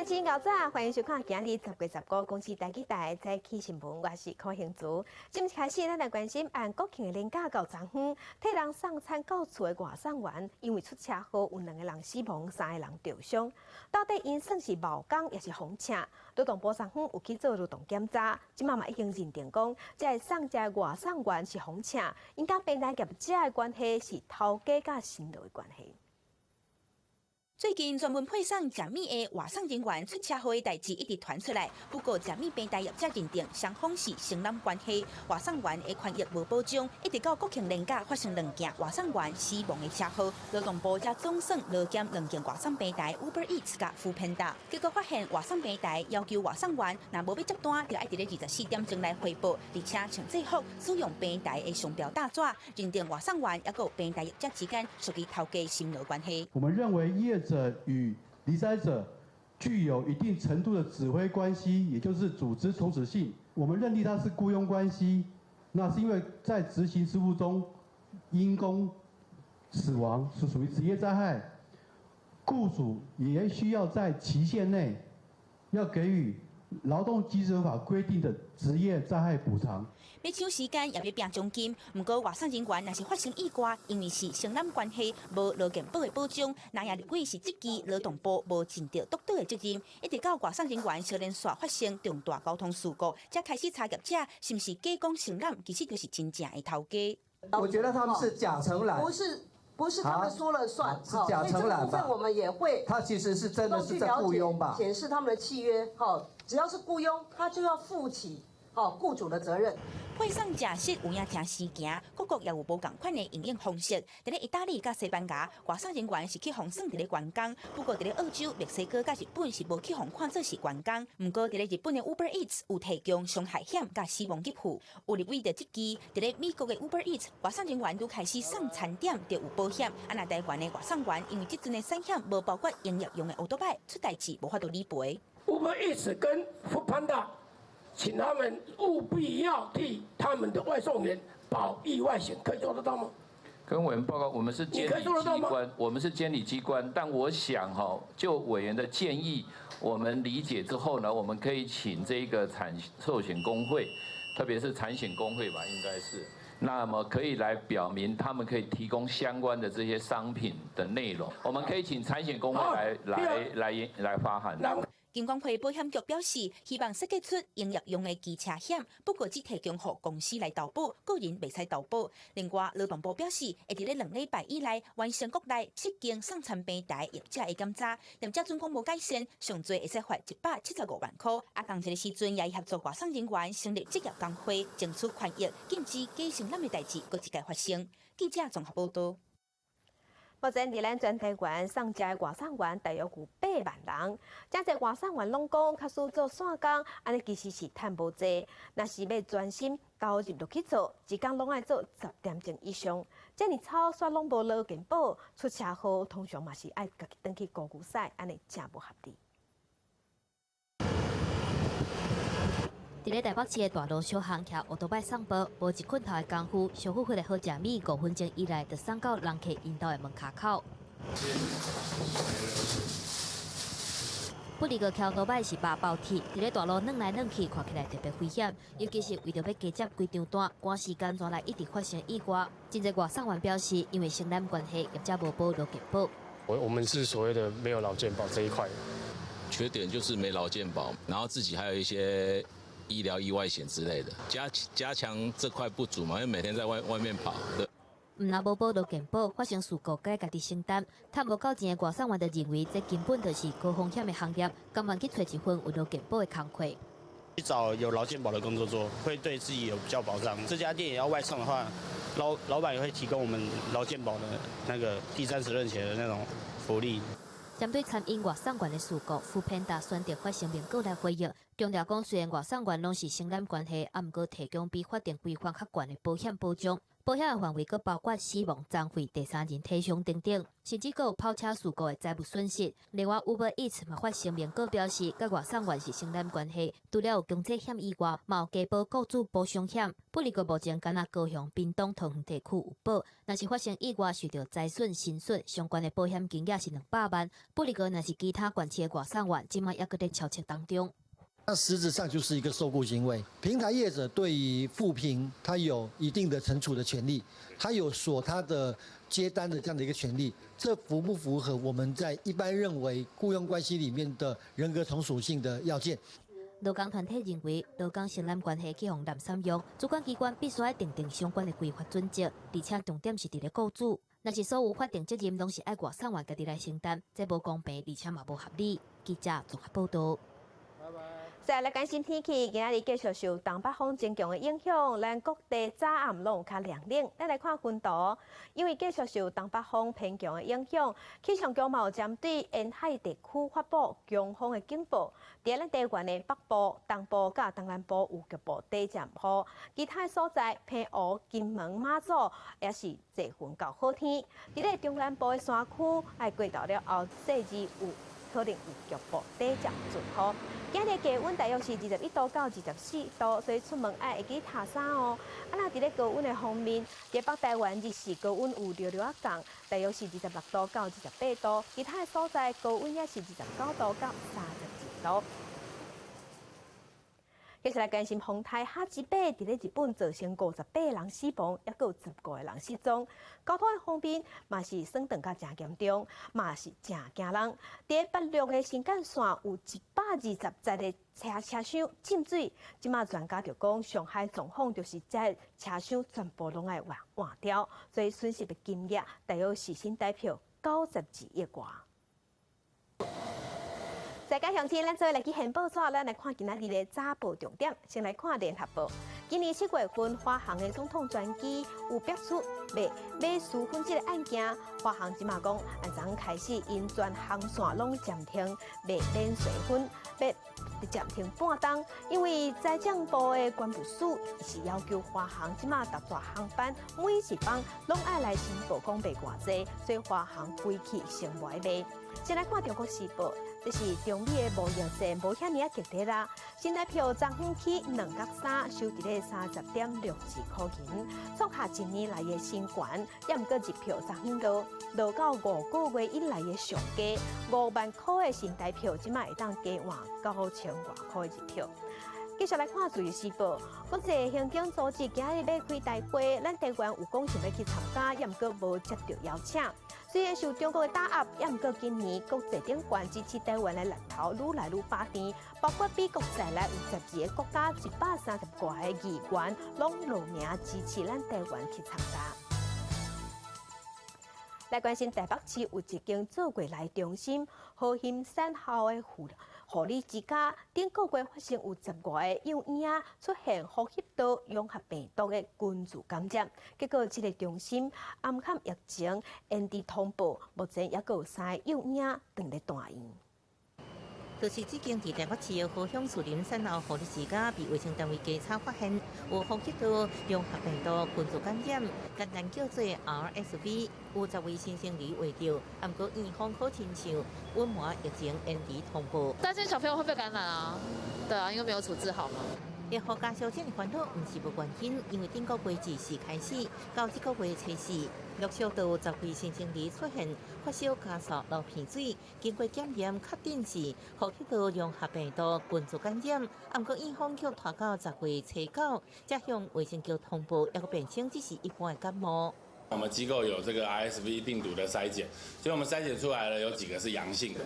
請𠢕早，歡迎收看今日10月15公視台語台早起新聞，我是柯興竹。今日開始，咱來關心按國慶的連假到昨昏，替人送餐到厝的外送員，因為出車禍有兩個人死亡，三個人著傷。到底𪜶算是冒工抑是予請？勞動部昨昏有去做勞動檢查，這馬嘛已經認定講，這个送食的外送員是予請，𪜶佮平台業者的關係是頭家佮辛勞的關係。最近專門配送食物的外送人員出車禍的代誌一直傳出來，不過食物平台業者認定雙方是承攬關係，外送員的權益無保障，一直到國慶連假發生兩件外送員死亡的車禍，勞動部才總算勞檢兩間外送平台 Uber Eats 佮 Foodpanda，結果發現外送平台要求外送員若無欲接單，就愛佇咧24點鐘內回報，而且穿制服使用平台的商標貼紙，認定外送員抑閣平台業者之間屬於頭家辛勞關係。我們認為業者與離宅者具有一定程度的指揮關係，也就是組織從屬性。我們認定他是僱傭關係，那是因為在執行職務中因公死亡是屬於職業災害，僱主也需要在期限內要給予勞動基準法規定的職業災害補償。欲搶時間也欲拚獎金，毋過外送人員若是發生意外，因為是承攬關係，無勞健保的保障，那也認為是這期勞動部無盡著獨到的責任，一直到外送人員相連紲發生重大交通事故，才開始查業者是毋是假講承攬，其實就是真正的頭家。我覺得他們是假承攬，不是不是他們說了算，是假承攬吧？我們也會，他其實是真的是在僱傭吧？檢視他們的契約，好，只要是僱傭，他就要負起好僱主的責任。配送食食有影誠時行，各國也有無仝款的營運方式。佇咧意大利佮西班牙，外送人員是去予算佇咧員工；不過佇咧澳洲、墨西哥佮日本是無去予看做是員工。毋過佇咧日本的 Uber Eats 有提供傷害險佮死亡給付。有立委就質疑，佇咧美國的 Uber Eats 外送人員拄開始送餐點就有保險，啊若台灣的外送員因為這陣的產險無包括營業用的歐多擺，出代誌無法度理賠。 Uber Eats 跟 Foodpanda，請他們務必要替他們的外送員保意外險，可以做得到嗎？跟委員報告，我們是監理機關，我們是監理機關，但我想哈，就委員的建議，我們理解之後呢，我們可以請這個產壽險公會，特別是產險公會吧，應該是，那麼可以來表明他們可以提供相關的這些商品的內容，我們可以請產險公會來來來來發函。金管會保險局表示，希望設計出營業用的機車險，不過只提供予公司來投保，個人袂使投保。另外，勞動部表示，會佇咧2禮拜以內完成國內七間送餐平台業者的檢查，業者準講無改善，上濟會使罰175萬塊。啊，仝一个時陣也合作外送人員成立職業工會，爭取權益，禁止假承攬的代誌閣一擺發生。記者綜合報道。目前佇咱全台灣送食的外送員大約有8萬人，遮濟外送員攏講，假使做散工，按呢其實是趁無濟。若是欲專心投入落去做，一工攏愛做10點鐘以上，遮爾臭煞攏無勞健保，出車禍通常嘛是愛家己轉去孤牛屎，按呢誠無合理。佇咧台北市的大路小巷，騎烏托擺送報，無一困頭的功夫，燒呼呼的好食物，5分鐘以內就送到人客𪜶兜的門跤口。不離個騎烏托擺是肉包鐵，佇咧大路轉來轉去，看起來特別危險，尤其是為著欲加接幾張單，趕時間轉來一直發生意外。真濟外送員表示，因為承攬關係，業者無保勞健保。我們是所謂的沒有勞健保這一塊，缺點就是沒勞健保，然後自己還有一些醫療意外險之類的，加強這塊不足嘛，因為每天在外面跑。對。毋但無保勞健保，發生事故該家己承擔。趁無夠錢的外送員就認為，這根本就是高風險的行業，甘願去揣一份有勞健保的工課。去找有勞健保的工作做，會對自己有比較保障。這家店也要外送的話，老闆也會提供我們勞健保的那個第三責任險的那種福利。針對餐飲外送員的事故，foodpanda 選擇發聲明稿來回應，強調講雖然外送員攏是承攬關係，啊，毋過提供比法定規範較懸的保險保障。保險的範圍閣包括死亡、殘廢、第三人體傷等等，甚至閣有跑車事故的財物損失。另外，Uber Eats 嘛發聲明，閣表示，佮外送員是承攬關係，除了有工責險以外，嘛有加保雇主補償險。不過目前干焦高雄、屏東、桃園地區有保，若是發生意外受著財損、身損，相關的保險金額是200萬。不過若是其他縣市的外送員，這擺猶閣佇敲策當中。那實質上就是一個受僱行為，平台業者對於負評，他有一定的懲處的權利，他有鎖他的接單的這樣的一個權利，這符不符合我們在一般認為僱傭關係裡面的人格從屬性的要件？勞工團體認為，勞工承攬關係去予濫三用，主管機關必須愛訂定相關的規範準則，而且重點是佇咧雇主，若是所有法定責任攏是愛外送員家己來承擔，這無公平，而且嘛無合理。記者綜合報導。再來關心天氣，今仔日繼續受東北風增強的影響，咱各地早暗攏有較涼冷。咱來看溫度，因為繼續受東北風偏強的影響，氣象局嘛有針對沿海地區發布強風的警報。佇咱台灣的北部、東部佮東南部有局部短暫雨，其他所在澎湖、金門、馬祖也是濟雲到好天。佇咧中南部的山區，愛過晝了後，細緻有可能有局部短暫陣雨。今日低溫大約是21度到24度，所以出門愛會記疊衫哦。啊，若佇咧高溫的方面，佇北台灣日時高溫有略略仔降，大約是26度到28度，其他的所在高溫也是29度到32度。繼續來關心風颱哈吉貝佇咧日本造成58人死亡，猶閣有15個人失蹤。交通的方面嘛是損斷甲誠嚴重，嘛是誠驚人。佇北陸的新幹線有120節的車車廂浸水，這馬專家就講，上海狀況就是這車廂全部攏愛換換掉，所以損失的金額大約是新台票92億外。大家鄉親，咱做伙來去現報紙，咱來看今仔日的早報重點。先來看聯合報，今年7月份，華航的總統專機有爆出賣買私粉這个案件，華航這馬講，按昨開始，𪜶全航線攏暫停賣免稅粉，欲暫停半冬，因為財政部的關務署是要求華航這馬搭搭航班每一班攏愛來申報講賣偌濟，所以華航規氣先無愛賣。先來看《中國時報》，這是中美的貿易戰無遐爾仔激烈啦。新台票昨昏起2角3，收佇咧30.62箍銀，創下一年來的新高。猶毋過日票昨昏落落到5個月以來的上低，5萬箍的新台票，這馬會當加換9000外箍的日票。繼續來看《自由時報》，國際刑警組織今日欲開大會，咱台灣有講想欲去參加，猶毋過無接著邀請。雖然受中國的打壓，猶毋過今年國際頂懸支持台灣的力頭愈來愈霸甜，包括美國在內有12個國家130外個議員，攏露名支持咱台灣去參加。來關心台北市有一間做月來中心，和欣產後的護理之家，頂個月發生有15個幼嬰仔出現呼吸道融合病毒的群聚感染，結果這个中心暗坎疫情延遲通報，目前猶閣有三个幼嬰仔佇咧住院。就是這間佇台北市的和享樹林產後護理之家，被衛生單位稽查發現有呼吸道融合病毒群聚感染，簡單叫做 RSV，有10位新生兒患著，毋過院方好親像隱瞞疫情延遲通報。擔心小朋友會被感染啊？對啊，因為沒有處置好嘛。醫護家小姐的煩惱毋是無原因，因為頂個月自四開始到這個月初四，陸續都有10位新生兒出現發燒、咳嗽、流鼻水，經過檢驗確診是呼吸道融合病毒群聚感染，毋過院方卻拖到10月初9，才向衛生局通報，猶閣辯稱這是一般的感冒。我們機構有這個 RSV 病毒的篩檢，所以我們篩檢出來了有幾個是陽性的。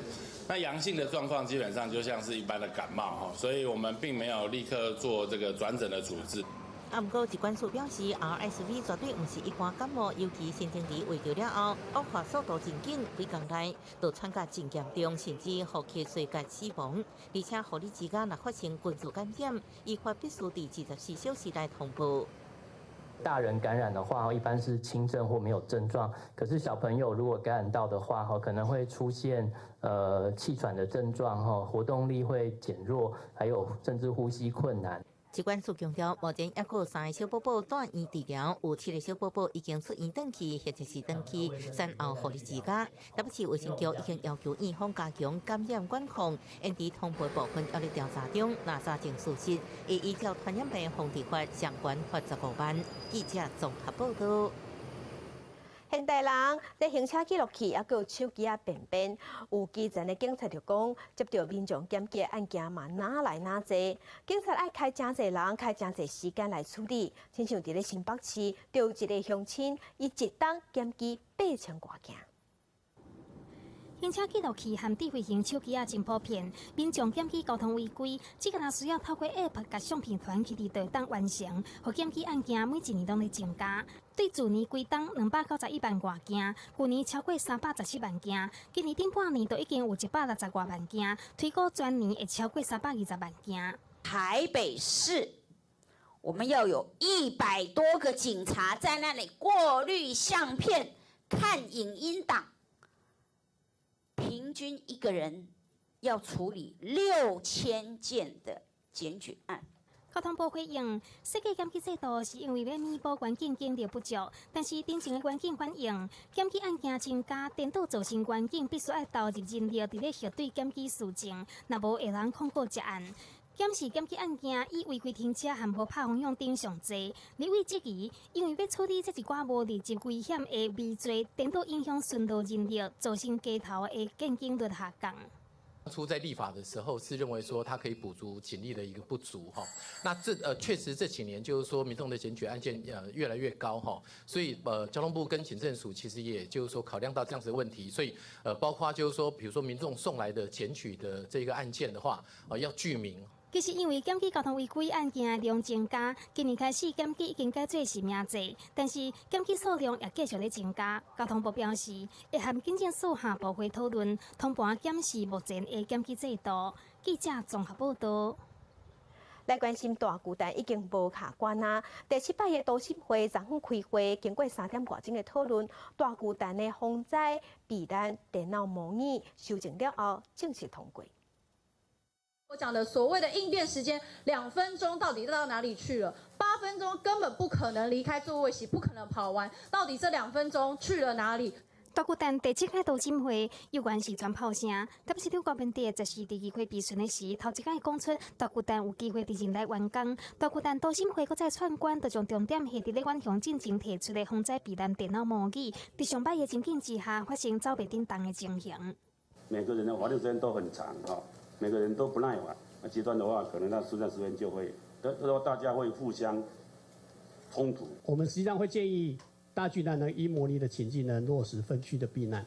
那陽性的狀況基本上就像是一般的感冒哈，所以我們並沒有立刻做這個轉診的處置。啊，毋過疾管署表示，RSV 絕對毋是一般感冒，尤其新生兒患著了後，惡化速度真緊，幾工內就喘甲真嚴重，甚至呼吸衰竭死亡。而且護理之家若發生群聚感染，依法必須佇24小時內通報。大人感染的話，一般是輕症或沒有症狀。可是小朋友如果感染到的話，可能會出現氣喘的症狀，活動力會減弱，還有甚至呼吸困難。疾管署強調，目前猶閣有三个小寶寶住院治療，有七个小寶寶已經出院轉去，或者是轉去產後護理之家。台北市衛生局已經要求院方加強感染管控，延遲通報部分猶咧調查中，若查證屬實，會依照傳染病防治法相關罰15萬。記者綜合報道。現代人佇行車記錄器，猶閣有手機仔便便，有基層的警察就講，接著民眾檢舉案件嘛，哪來哪濟，警察愛開誠濟人，開誠濟時間來處理。親像佇咧新北市，就有一个鄉親，伊一冬檢舉8000外件。行車記錄器和智慧型手機仔真普遍，民眾檢舉交通違規，只干焦需要透過 App 共相片傳去佇就會當完成，予檢舉案件每一年攏咧增加。對去年規冬291萬外件，舊年超過317萬件，今年頂半年就已經有160外萬件，推估全年會超過320萬件。台北市，我們要有100多個警察在那裡過濾相片、看影音檔。平均一個人要處理6000件的檢舉案。交通部回應，設計檢舉制度是因為欲彌補員警警力不足，但是頂前的員警反映，檢舉案件增加，顛倒造成員警必須愛投入人力佇咧核對檢舉事證，若無會人控告這案。檢視檢舉案件以違規停車和無拍方向燈上濟，立委質疑，因為欲處理這一寡無立即危險的微罪，顛倒影響巡邏人力，造成街頭的見警率下降。當初在立法的時候是認為說它可以補足警力的一個不足哈，那這確實這幾年就是說民眾的檢舉案件越來越高哈，所以交通部跟警政署其實也就是說考量到這樣子的問題，所以包括就是說，比如說民眾送來的檢舉的這個案件的話，要具名。其實因為檢舉交通違規案件量增加，今年開始檢舉已經改做實名制，但是檢舉數量也繼續咧增加。交通部表示，會和警政署下部會討論，通盤檢視目前的檢舉制度。記者綜合報道。來關心大巨蛋已經無卡關啊！第七擺的都審會昨昏開會，經過3點外鐘的討論，大巨蛋的防災避難電腦模擬修正了後，正式通過。我講的所謂的應變時間2分鐘到底到哪裡去了？8分鐘根本不可能離開座位席，不可能跑完。到底這兩分鐘去了哪裡？大巨蛋第七擺都審會，猶原是全炮聲。台北市長柯文哲則是佇議會備詢的時，頭一擺講出大巨蛋有機會佇任內完工。大巨蛋都審會閣再串關，就將重點下佇咧遠雄進前提出的防災避難電腦模擬，佇上擺的情景之下發生走袂振動的情形。每個人的法定時間都很長哈。每個人都不耐煩，那極端的話，可能那疏散時間就會，說大家會互相衝突。我們實際上會建議大巨蛋呢，依模擬的情境呢，落實分區的避難。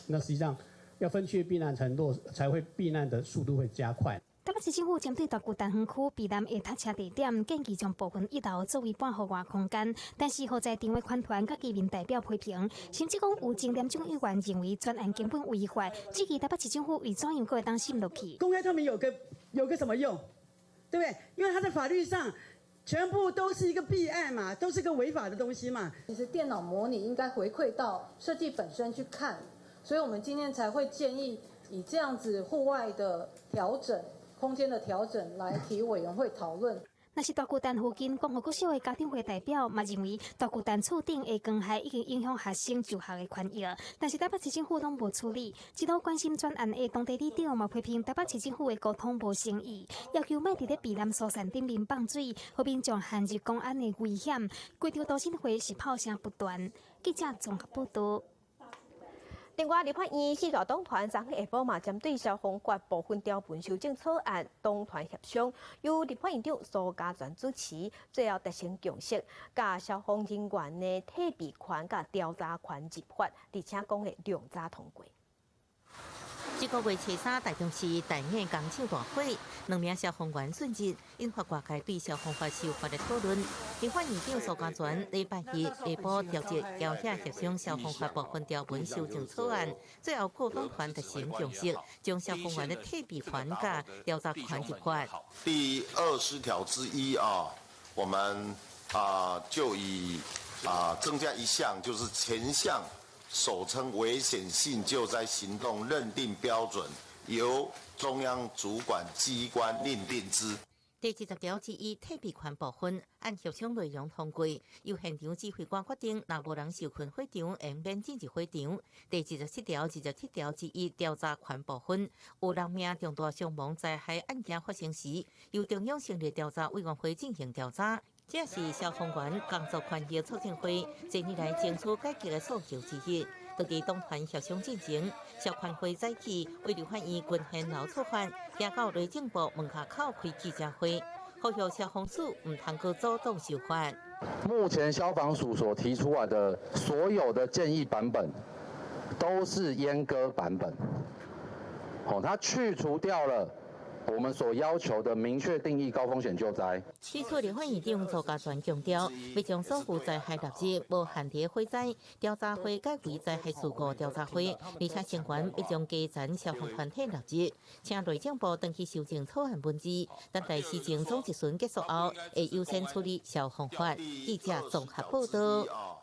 那實際上要分區避難才落，才會避難的速度會加快。台北市政府針對大巨蛋園區避難下榻車地點，建議將部分一樓作為半戶外空間，但是予在場的環團佮居民代表批評，甚至講有前年眾議員認為專案根本違法，質疑台北市政府為怎樣閣會當審落去？公開透明有個什麼用？對不對？因為它在法律上全部都是一個弊案嘛，都是個違法的東西嘛。其實電腦模擬應該回饋到設計本身去看，所以我們今天才會建議以這樣子戶外的調整。空間的調整來提委員會討論。若是大巨蛋附近光復國小的家長會代表嘛認為，大巨蛋厝頂的光害已經影響學生就學的權益，但是台北市政府攏無處理。這都關心專案的當地里長嘛批評台北市政府的溝通無誠意，要求莫佇咧避難疏散頂面放水，予民眾陷入公安的危險。規場都審會是炮聲不斷。記者綜合報道。另外，立法院四大黨團昨昏下晡嘛，針對消防法部分條文修正草案，黨團協商，由立法院長蘇嘉全主持，最後達成共識，共消防人員的退避權佮調查權入法，而且講會量早通過。這个月初三，台中市大堰工廠大火，兩名消防員殉職，引發外界對消防法修法的討論。立法院長蘇嘉全禮拜日下晡召集僑協協商消防法部分條文修正草案，最後各黨團達成共識，將消防員的退避權佮調查權入法。第20條之一啊，我們啊就以啊增加一項，就是前項。首稱危險性救災行動認定標準，由中央主管機關另定之。第20條之一退避權部分，按協商內容通過，由現場指揮官決定，若無人受困火場，會免進入火場。第27條、27條之一調查權部分，有人命重大傷亡災害案件發生時，由中央成立調查委員會進行調查。這是消防員工作權益促進會這年來爭取改革的訴求之一。當佇黨團協商進前，消權會早起為立法院軍憲樓出發，行到內政部門跤口開記者會，呼籲消防署毋通閣阻擋修法。目前消防署所提出來的所有的建議版本，都是閹割版本。哦，它去除掉了我們所要求的明確定義高風險救災。起初，立法院長鄒家全強調，欲將所有災害納入無限制火災調查會改為災害事故調查會，而且成員欲將基層消防團體納入，請內政部轉去修正草案文字，等待施政總質詢結束後，會優先處理消防法。記者綜合報道。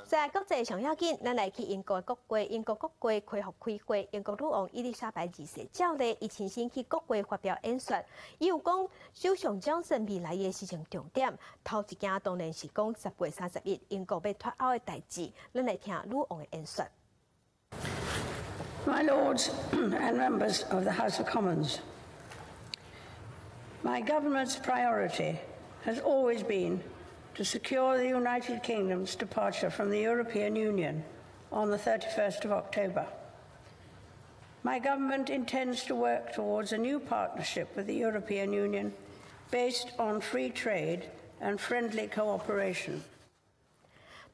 在國際上要緊，咱來去英國國會，英國國會恢復開會，英國女王伊麗莎白二世照例，伊親身去國會發表演說。伊有講，首相強森未來的施政重點，頭一件當然是講10月31英國欲脫歐的代誌。咱來聽女王的演說。 My lords and members of the House of Commons, my government's priority has always been to secure the United Kingdom's departure from the European Union on the 31st of October. My government intends to work towards a new partnership with the European Union based on free trade and friendly cooperation.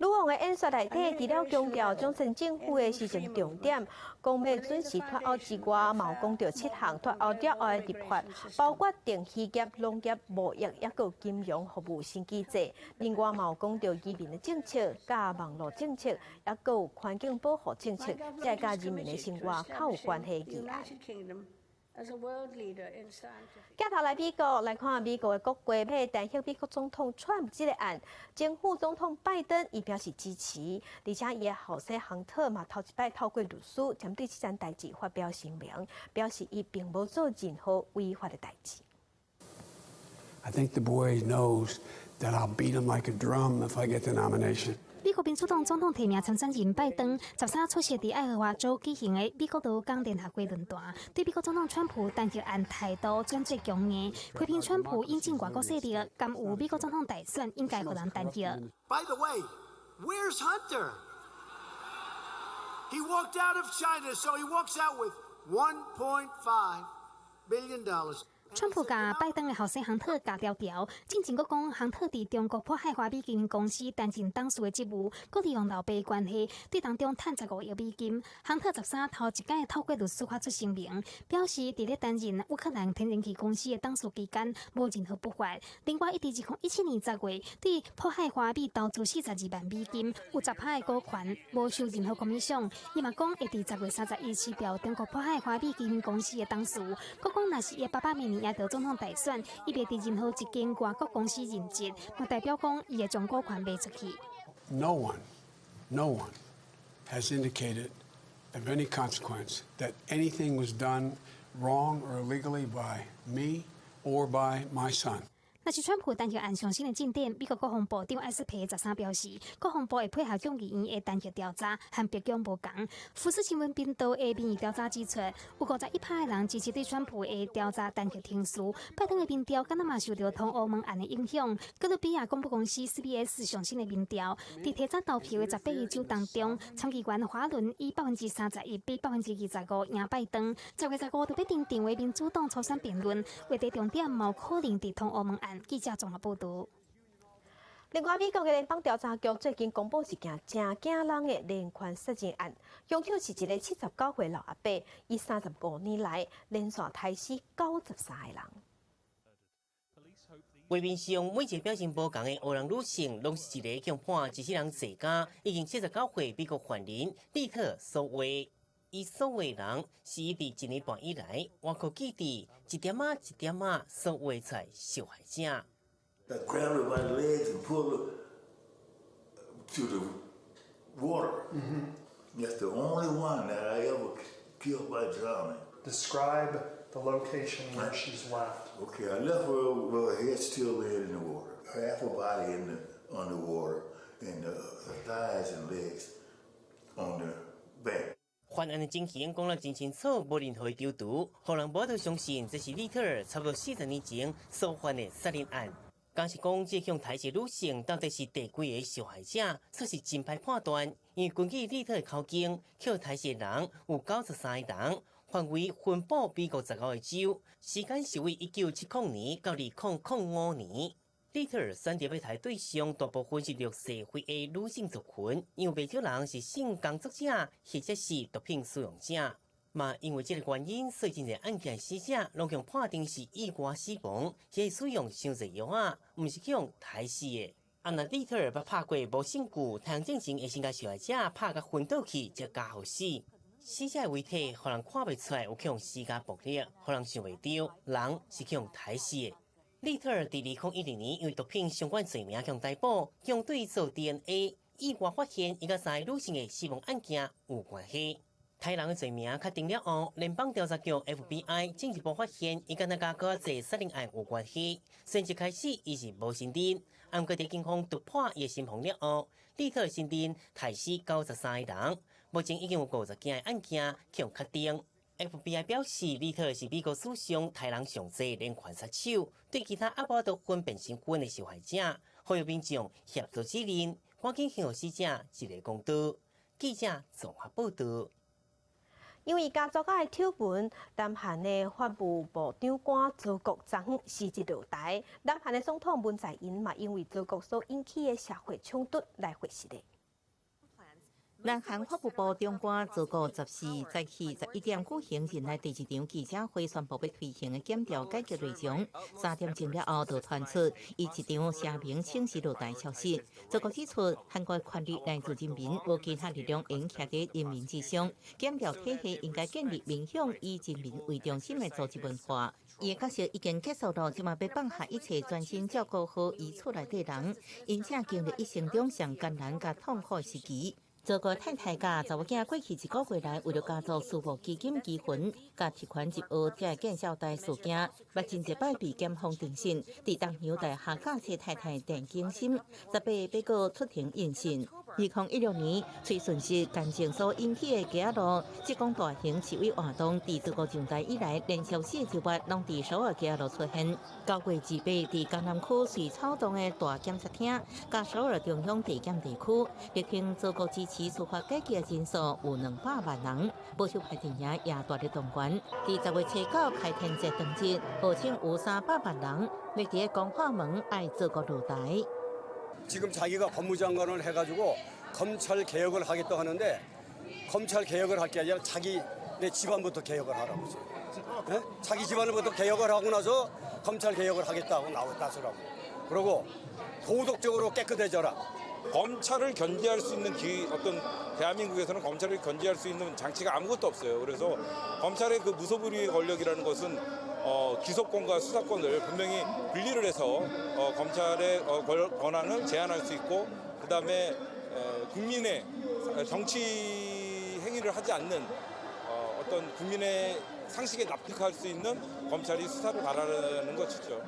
女王的演說內底，除了強調強森政府的施政重點，講欲準時脫歐之外，嘛有講著七項脫歐了後的立法，包括電漁業、農業、貿易，抑閣金融服務新機制。另外嘛有講著移民的政策、佮網路政策，抑閣有環境保護政策，這佮人民的生活較有關係的議案。鏡頭來美國來看美國的國會欲彈劾美國總統川普這個案，前副總統拜登伊表示支持，而且伊的後生亨特嘛頭一擺透過律師針對這件代誌發表聲明，表示伊並無做任何違法的代誌。 I think the boy knows that I'll beat him like a drum if I get the nomination. 美國民主黨總統提名參選人拜登13出席佇愛荷華州舉行的美國勞工聯合會論壇，對美國總統川普彈劾案態度轉做強硬，批評川普引進外國勢力，干預美國總統大選，應該予人彈劾。 By the way, where's Hunter? He walked out of China, so he walks out with $1.5 billion. 川普共拜登的後生亨特咬牢牢，進前閣講亨特佇中國迫害華美基金公司擔任董事的職務，閣利用老爸關係對當中趁15億美金。亨特13頭一擺透過律師發出聲明，表示佇咧擔任烏克蘭天然氣公司的董事期間無任何不法。另外，伊佇2017年10月對迫害華美投資42萬美金，有10%的股權，無受任何 commission。伊嘛講會佇10月31辭掉中國迫害華美基金公司的董事，閣講若是伊爸爸明年贏著總統大選，伊袂佇任何一間外國公司任職，嘛代表講伊會將股權賣出去。 No one, no one has indicated of any consequence that anything was done wrong or illegally by me or by my son. 若是川普彈劾案上新的進展，美國國防部長艾斯培13表示，國防部會配合眾議院的彈劾調查，和白宮無仝。福斯新聞頻道的民意調查指出，有51%的人支持對川普的調查彈劾程序。拜登的民調敢若嘛受著通烏門案的影響。哥倫比亞廣播公司 CBS 上新的民調，佇提早投票的18個州當中，參議員華倫以31%比25%贏拜登。10月15就欲登場的民主黨初選辯論，話題重點嘛有可能佇通烏門案。記者綜合報導。另外，美國的聯邦調查局最近公布一件誠驚人的連環殺人案，兇手是一个79歲老阿伯，伊35年來連續刣死93個人。畫面上每一个表情無仝的黑人女性，攏是一个共判一世人坐監，已經79歲美國犯人利特所畫。伊所畫人是伊佇一年半以來，倚靠記憶一點仔一點仔所畫出來受害者。 That grabbed her by the legs and pulled her to the water. That's the only one that I ever killed by drowning. Describe the location where she's left. Okay, I left her with her head still laying in the water, half her body in the underwater, and her thighs and legs on the bank. 犯案的情形講得真清楚，無任何丟圖，予人無法度相信這是利特爾差不多40年前所犯的殺人案。敢是講，這項刣死女性到底是第幾个受害者，煞是真歹判斷。因為根據利特的口供，予刣死的人有93個人，範圍分布美國15個州，時間是為1970年到2005年。利特爾選擇欲刣對象大部分是弱勢非裔女性族群，因為袂少人是性工作者或者是毒品使用者。嘛，因為這個原因，所以真濟案件死者攏予判定是意外死亡，是使用傷濟藥仔，毋是予刣死的。啊，若利特爾捌拍過無證據，刣進前會先共受害者拍共昏倒去，才加予死。死者的遺體，予人看袂出來有予施加暴力，予人想袂著，人是予刣死的。利特爾佇2012年因為毒品相關罪名予逮捕，強對做 DNA，意外發現伊佮三个女性的死亡案件有關係。刣人的罪名確定了後，聯邦調查局 FBI 進一步發現，伊敢若佮閣濟殺人案有關係。雖然一開始伊是無承認，毋過佇警方突破伊的心防了後，利特爾承認刣死93個人，目前已經有50件的案件予確定。FBI 表示，利特是美國史上刣人上濟連環殺手，對其他猶無法分辨身份的受害者，呼籲民眾協助指認，趕緊向死者一个公道。記者綜合報道。因為家族仔的醜聞，南韓的法務部長官曹國昨昏辭職落台。南韓的總統文在寅嘛，因為曹國所引起的社會衝突來回擊的。南韓法務部長官曹國14早起11點舉行任內第一場記者會，宣布欲推行的檢調改革內容。3點鐘了後，就傳出伊一場聲明請辭落台消息。曹國指出，韓國權力來自人民，無其他力量會徛佇人民之上。檢調體系應該建立面向以人民為中心的組織文化。伊的角色已經結束了，這馬欲放下一切，專心照顧好伊厝內底人，因此經歷一生中上艱難佮痛苦的時期。曹國太太佮查某囝過去一個月來，為著家族私募基金糾紛，共提款入學這見笑代事件，捌真濟擺被檢方偵訊，佇東洋大學教冊太太電景深，18被告出庭應訊。2016年，崔順實干政所引起的街仔路職工大型示威活動，佇曹國上台以來，連續4個月攏佇首爾街仔路出現。9月28，佇江南區瑞草洞的大檢察廳，佮首爾中央地檢地區，力挺曹國支持司法改革的人數有200萬人，保守派陣營也大力動員。佇10月29開天節當日，號稱有300萬人，欲佇光化門愛曹國落台。 지금 자기가 법무장관을 해가지고 검찰 개혁을 하겠다 하는데 검찰 개혁을 할 게 아니라 자기 내 집안부터 개혁을 하라고 그러죠. 네? 자기 집안부터 개혁을 하고 나서 검찰 개혁을 하겠다고 나서라고. 그리고 도덕적으로 깨끗해져라. 검찰을 견제할 수 있는 어떤 대한민국에서는 검찰을 견제할 수 있는 장치가 아무것도 없어요. 그래서 검찰의 그 무소불위의 권력이라는 것은 기소권과 수사권을 분명히 분리를 해서 검찰의 권한을 제한할 수 있고 그다음에 국민의 정치 행위를 하지 않는 어떤 국민의 상식에 납득할 수 있는 검찰이 수사를 바라는 것이죠.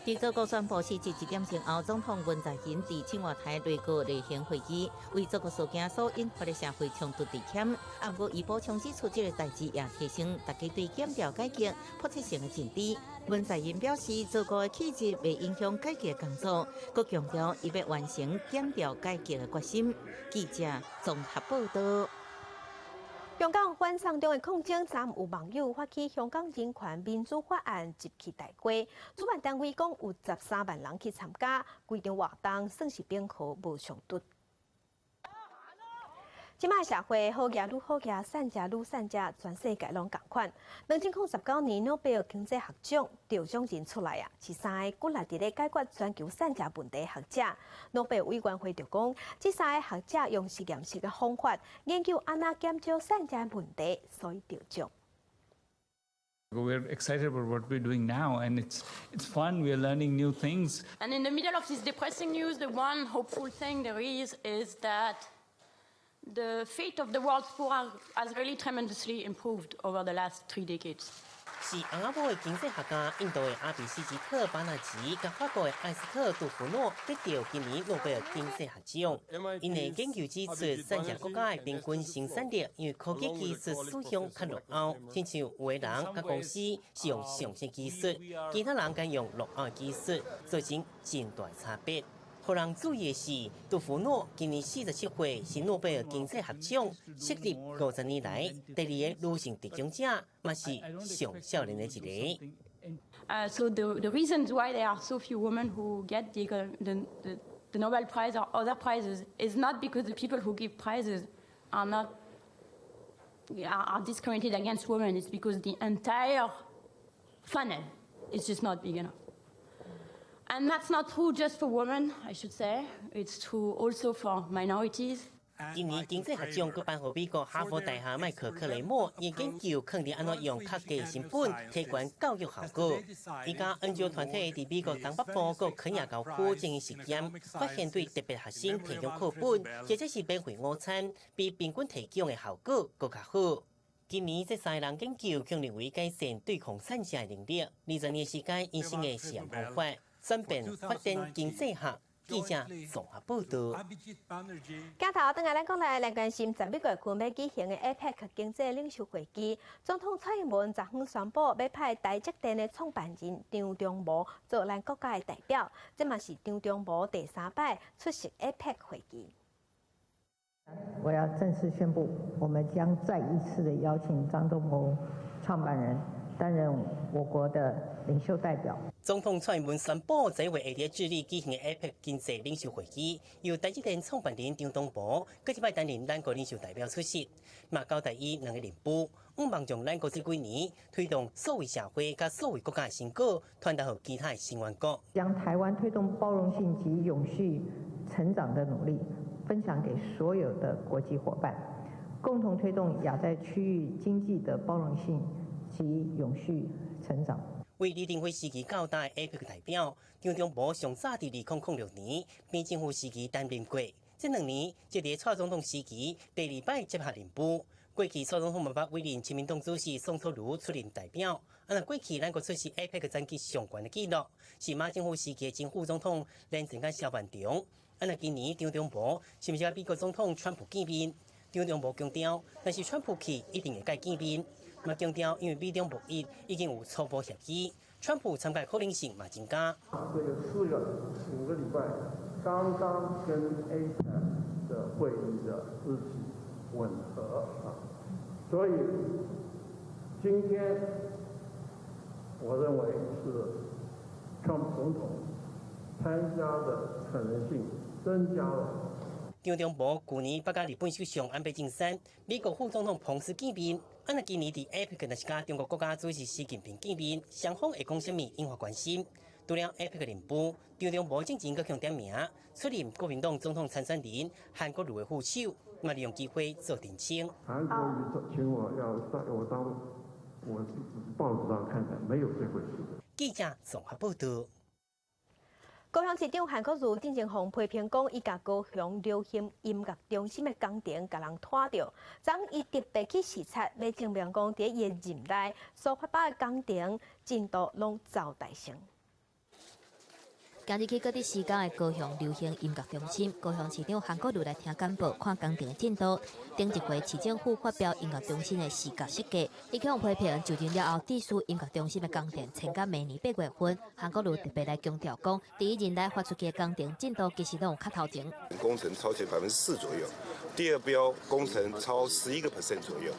佇曹國宣布辭職1點鐘後，總統文在寅佇青瓦台內閣例行會議，為曹國事件所引發的社會衝突致歉。毋過，伊補充指出，這个代誌也提升大家對檢調改革迫切性的認知。文在寅表示，曹國的氣質袂影響改革工作，閣強調伊欲完成檢調改革的決心。記者綜合報道。香港反送中的抗爭，昨有網友發起香港人權民主法案集氣大會，主辦單位講有13萬人去參加，規場活動算是平和無衝突。這馬社會好額愈好額，散食愈散食，全世界攏仝款。2019年諾貝爾經濟學獎得獎人出來啊，是三个骨力佇咧解決全球散食問題的學者。諾貝爾委員會就講，這三个學者用實驗室的方法研究按怎減少散食的問題，所以得獎。 We're excited about what we're doing now, and it's fun. We're learning new things. And in the middle of this depressing news, the one hopeful thing there is is that The fate of the world's poor has really tremendously improved over the last 3 decades. 是翁仔某的經濟學家，印度的阿比西吉特·巴納吉，佮法國的艾斯特·杜弗諾得著今年諾貝爾經濟學獎。𪜶的研究指出，散熱國家的平均生產力，因為科技技術使用較落後，親像有的人佮公司是用上新技術，其他人敢用落後技術，造成真大差別。予人注意的是，杜弗諾今年47歲，是諾貝爾經濟學獎設立50年來第二个女性得獎者，嘛是上少年的一个。 So the reasons why there are so few women who get the Nobel Prize or other prizes is not because the people who give prizes are not are discriminated against women. It's because the entire funnel is just not big enough. And that's not true just for women, I should say. It's true also for minorities. 今年經濟學獎閣頒予美國哈佛大學麥克克雷默，伊研究囥佇按怎用較低成本提懸教育效果。伊佮研究團體佇美國東北部閣肯亞郊區進行實驗，發現對特別學生提供課本或者是免費午餐，比平均提供的效果閣較好。今年這三个人研究，共認為改善對抗散赤的能力。20年時間，𪜶新的實驗方法轉變發展經濟學。記者綜合報導。鏡頭轉來咱國內來關心，11月份欲舉行的 APEC 經濟領袖會議，總統蔡英文昨昏宣布，欲派台積電的創辦人張忠謀做咱國家的代表，這嘛是張忠謀第三擺出席 APEC 會議。我要正式宣布，我們將再一次的邀請張忠謀創辦人擔任我國的領袖代表。總統蔡英文宣布，這位會佇智利舉行的 APEC 經濟領袖會議，由台積電創辦人張忠謀閣一擺擔任咱國領袖代表出席，嘛交代伊兩个任務，向望將咱國這幾年推動數位社會佮數位國家的成果，傳達予其他的成員國。將台灣推動包容性及永續成長的努力，分享給所有的國際夥伴，共同推動亞太區域經濟的包容性及永續成長。為李登輝時期到大的 APEC 代表，張忠謀上早佇2006年扁政府時期擔任過，這2年則佇蔡總統時期第二擺接下任務。過去蔡總統嘛捌委任親民黨主席宋楚瑜出任代表。啊，若過去咱國出席 APEC 層級上懸的紀錄，是馬政府時期的前副總統連戰佮蕭萬長。啊，若今年張忠謀是毋是佮美國總統川普見面？張忠謀強調，若是川普去，一定會佮見面。嘛強調，因為美中貿易已經有初步協議，川普參加可能性嘛增加。這個4個5個禮拜，剛剛跟 APEC 的會議的日期吻合啊，所以今天我認為是川普總統參加的可能性增加了。張忠謀舊年捌佮日本首相安倍晉三、美國副總統彭斯見面。啊，若今年佇 APEC 若是佮中國國家主席習近平見面，雙方會講啥物引發關心。除了 APEC 任務，張忠謀進前閣予點名出任國民黨總統參選人韓國瑜的副手，嘛利用機會做澄清。韓國瑜請我要當我當，我報紙上看看，沒有這回事。記者綜合報導。高雄市長韓國瑜進前予批評講，伊共高雄流行音樂中心的工程共人拖著，昨伊特別去視察，欲證明講佇伊的任內所發表的工程進度攏走大成。今日去閣佇施工的高雄流行音樂中心，高雄市長韓國瑜來聽簡報，看工程的進度。頂一回市政府發表音樂中心的視覺設計，伊予批評就任了後，致使音樂中心的工程延到明年8月份。韓國瑜特別來強調講，佇伊任內發出去的工程進度其實攏有較頭前。工程超前4%左右，第二標工程超11% 左右。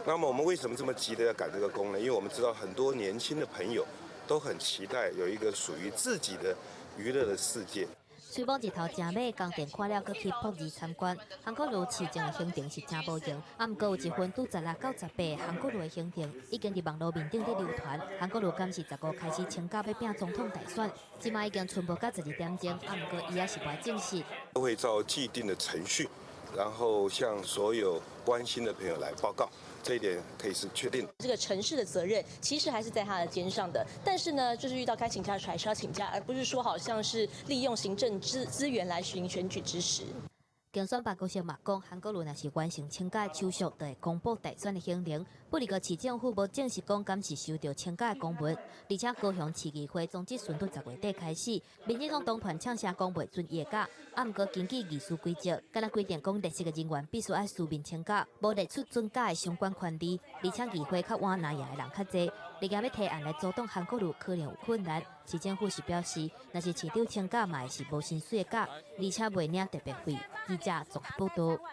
那麼我們為什麼這麼急的要趕這個工呢？因為我們知道很多年輕的朋友都很期待有一個屬於自己的娛樂的世界。雖罔日頭誠猛，工程看了，閣去駁二參觀。韓國瑜市政的行程是誠無閒，啊，毋過有一份拄16到18韓國瑜的行程，已經佇網路面頂咧流傳。韓國瑜敢是15開始請假欲拚總統大選，這馬已經春報到12點鐘，啊，毋過伊猶是袂證實。會照既定的程序，然後向所有關心的朋友來報告。這一點可以是確定。這個城市的責任其實還是在他的肩上的，但是呢，就是遇到該請假還是要請假，而不是說好像是利用行政資源來行選舉之實。競選辦公室嘛講，韓國瑜若是完成請假手續，就會公布大選的行程。不過市政府無正式講，敢是收著請假的公文。而且高雄市議會總質詢對10月底開始，民進黨黨團嗆聲講袂准伊的假。啊，毋過根據議事規則，敢若規定講列席的人員必須愛書面請假，無列出准假的相關權利。而且議會較晚拿贏的人較濟，你若欲提案來阻擋韓國瑜可能有困難。市政府是表示，若是市長請假嘛會是無薪水的假，而且袂領特別費。記者綜合報道。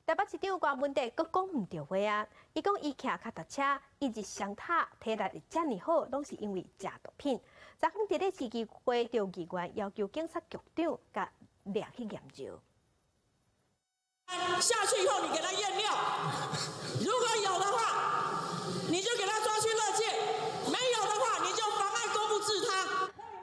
台北市長柯文哲閣講毋著話啊！伊講伊騎腳踏車一日雙踏，體力會遮爾好，攏是因為食毒品。昨昏佇咧市議會著議員要求警察局長共掠去驗尿。下去以後，你給他驗尿，如果有的話，你就給他抓去勒戒；沒有的話，你就妨礙公務治他。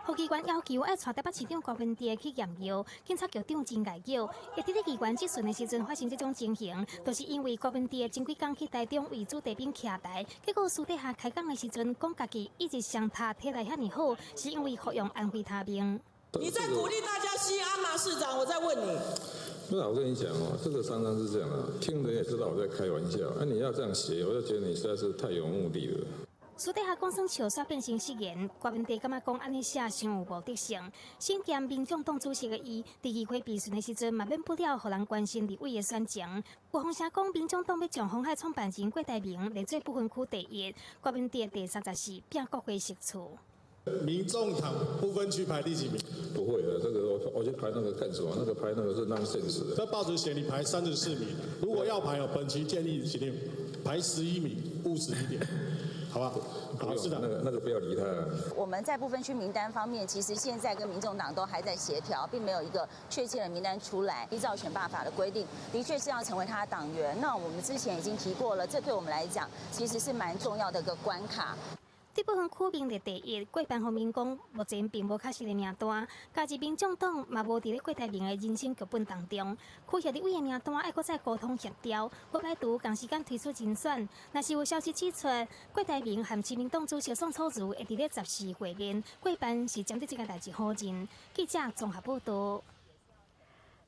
副機關要求愛帶台北市長柯文哲去驗尿，警察局長真𠢕叫。會佇咧議員質詢的時陣發生這種情形，就是因為柯文哲前幾工去台中為子弟兵徛台，結果私底下開講的時陣講家己一直雙踏體力遐爾好，是因為服用安非他命。你在鼓勵大家吸安嗎？市長，我在問你。不是，我跟你講哦，這個常常是這樣啊，聽人也知道我在開玩笑。那你要這樣寫，我就覺得你實在是太有目的了。私底下講耍笑，煞變成失言。柯文哲感覺講按呢寫傷有目的性。身兼民眾黨主席的伊，佇議會備詢的時陣，嘛免不了予人關心立委的選情。有風聲講，民眾黨欲將鴻海創辦人郭台銘列做不分區第一，柯文哲第34，拼國會席次。民眾黨不分區排第幾名？不會的，這個我去排那個幹什麼？那個排那個是 nonsense。在報紙寫你排34名，如果要排哦，本期建議決定排11名，務實一點。好吧，好，是的，那個不要理他。我們在不分區名單方面，其實現在跟民眾黨都還在協調，並沒有一個確切的名單出來。依照選罷法的規定，的確是要成為他的黨員。那我們之前已經提過了，這對我們來講其實是蠻重要的一個關卡。這不分區名列第一，過半方面講，目前並無確實的名單。加入民眾黨嘛無佇咧郭台銘的人選劇本當中。區協立委的名單愛閣再溝通協調，無排除仝時間推出人選。若是有消息指出，郭台銘和親民黨主席宋楚瑜會佇咧14會面，過半是針對這個代誌否認。記者綜合報道。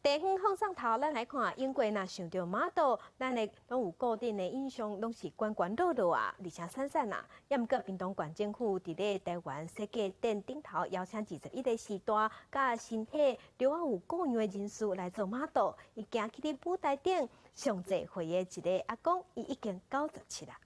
地方放送頭，咱來看英國若想著瑪度，咱的攏有固定的印象，攏是懸懸落落啊，而且散散啊。也毋過屏東縣政府佇咧台灣設計展頂頭邀請21個時代佮身體著愛有顧樣的人士來做瑪度，伊行去佇舞台頂上濟歲的一个阿公，伊已經97啦。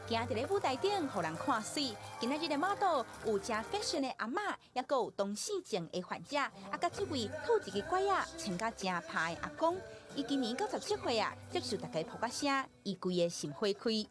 行佇咧舞台頂，予人看媠。今仔日的瑪度有誠 fashion 的阿嬤，抑閣有唐氏症的患者，啊，佮這位討一支拐仔，穿甲誠歹的阿公。伊今年97歲啊，接受大家噗仔聲，伊規个心花開。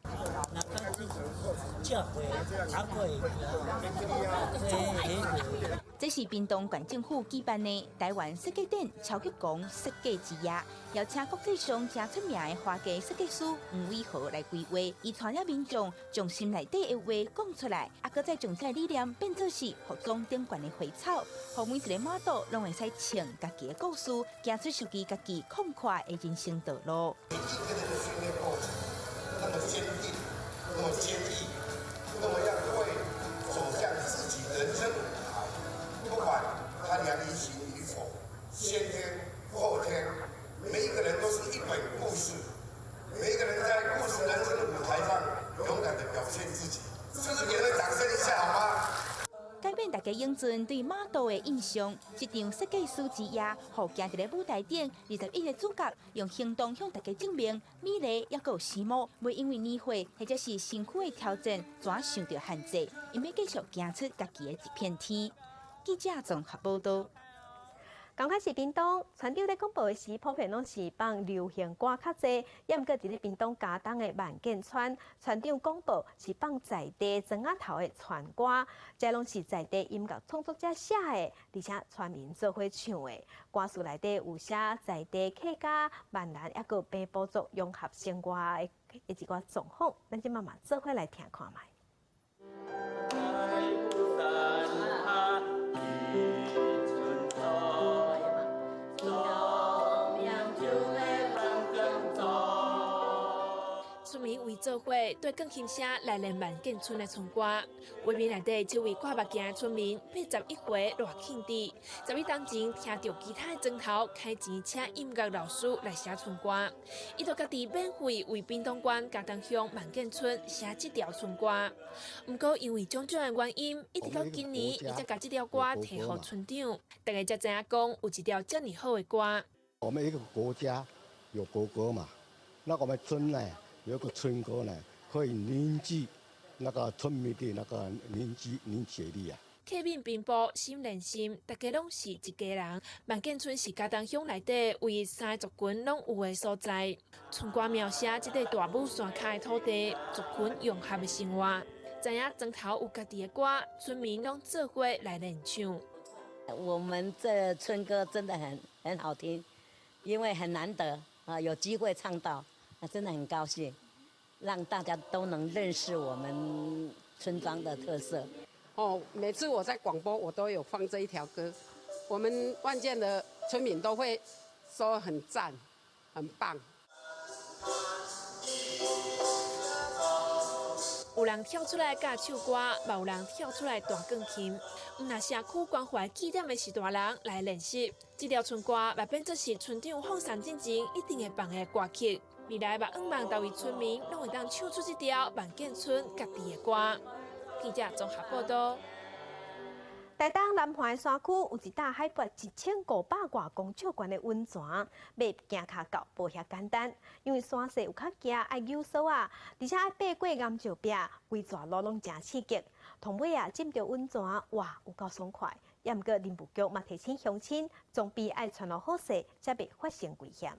這是屏東縣政府舉辦的台灣設計展超級狂設計之夜，邀請國際上誠出名的花藝設計師黃偉豪來規劃，伊帶領民眾將心內底的話講出來，啊，閣再將這个理念變做是服裝頂懸的花草，予每一个瑪度攏會使唱家己的故事，行出屬於家己曠闊的人生道路。一個人的訓練過程，那麼堅定，那麼堅毅，那麼樣會走向自己人生舞台。不管他年齡型與否，先天後天，每一個人都是一本故事，每一個人在故事人生的舞台上勇敢的表現自己，是不是給他掌聲一下好嗎？改變大家永陣對瑪度的印象，這場設計師之夜，予行佇咧舞台頂21個主角用行動向大家證明，美麗抑閣有時髦，袂因為年歲或者是身軀的挑戰，怎受著限制，𪜶欲繼續行出家己的一片天。記者綜合報道。仝款是屏東，船長咧廣播的時，普遍攏是放流行歌較濟。抑毋過佇咧屏東佳冬的萬建村，船長廣播是放在地莊仔頭的船歌，這攏是在地音樂創作者寫的，而且村民做伙唱的。歌詞內底有寫在地客家、閩南抑閣平埔族融合生活的一寡狀況，咱這馬嘛做伙來聽看覓。村民為做伙對鋼琴聲來練萬建村的村歌。畫面內底這位掛目鏡的村民，81歲賴慶弟，11冬前聽著其他的莊頭開錢請音樂老師來寫村歌，伊就家己免費為屏東縣佳冬鄉萬建村寫這條村歌。毋過因為種種的原因，一直到今年，伊才共這條歌提予村長，大家才知影講有一條遮爾好的歌。我們一個國家有國歌嘛，那我們村呢有一個村歌呢，可以凝聚那個村民的那個凝聚力啊。客閩平埔心連心，大家攏是一家人。萬建村是佳冬鄉內底唯一三個族群攏有的所在。村歌描寫這塊大武山跤的土地，族群融合的生活。知影莊頭有家己的歌，村民攏做伙來練唱。我們這村歌真的很好聽。因為很難得啊，有機會唱到，啊，真的很高興，讓大家都能認識我們村莊的特色。哦，每次我在廣播，我都有放這一條歌，我們萬建的村民都會說很讚，很棒。有人跳出來教唱歌，嘛有人跳出來彈鋼琴。毋但社區關懷據點的序大人來練習，這條村歌嘛變做是村長放送進前一定會放的歌曲。未來嘛，向望逐位村民攏會當唱出這條萬建村家己的歌。記者綜合報道。台東南環山區有一搭海拔1500外公尺懸的溫泉，欲行跤到無遐簡單，因為山勢有較崎，愛扭索仔，而且愛爬過岩石壁，規逝路攏誠刺激。同尾啊，浸著溫泉，哇，有夠爽快。也毋過林務局嘛提醒鄉親，裝備愛穿落好勢，才袂發生危險。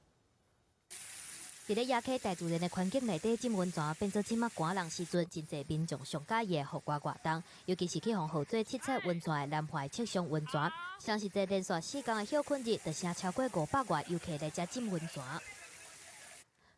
佇咧野溪大自然的環境內底浸溫泉，變做這馬寒人時陣，真濟民眾上佮意的戶外活動，尤其是去予號做七彩溫泉的南華赤松溫泉。雙十節連續4工的歇睏日，就成超過500外遊客來遮浸溫泉。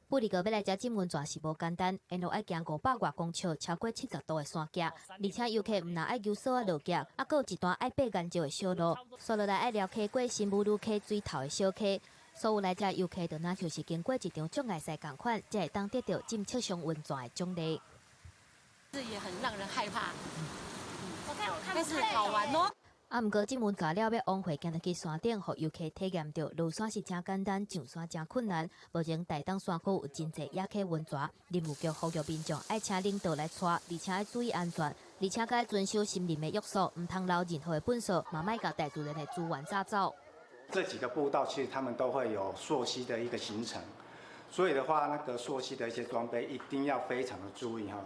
不過欲來遮浸溫泉是無簡單，沿路愛行500外公尺，超過70度的山徑，而且遊客毋但愛扭索仔落徑，猶閣有一段愛爬岩石的小路，紲落來愛繞溪過新武女溪水頭的小溪。所有來遮遊客就若像是經過一場障礙賽仝款，才會當得著浸赤松溫泉的獎勵。這也很讓人害怕，但是好玩哦。啊，毋過浸溫泉了欲往回行落去山頂，予遊客體驗著落山是誠簡單，上山誠困難。目前台東山區有真濟野溪溫泉，林務局呼籲民眾愛請領導來帶，而且愛注意安全，而且閣愛遵守森林的約束，毋通留任何的糞埽，嘛莫共大自然的資源炸走。這幾個步道其實他們都會有溯溪的一個行程，所以的話，那個溯溪的一些裝備一定要非常的注意哈。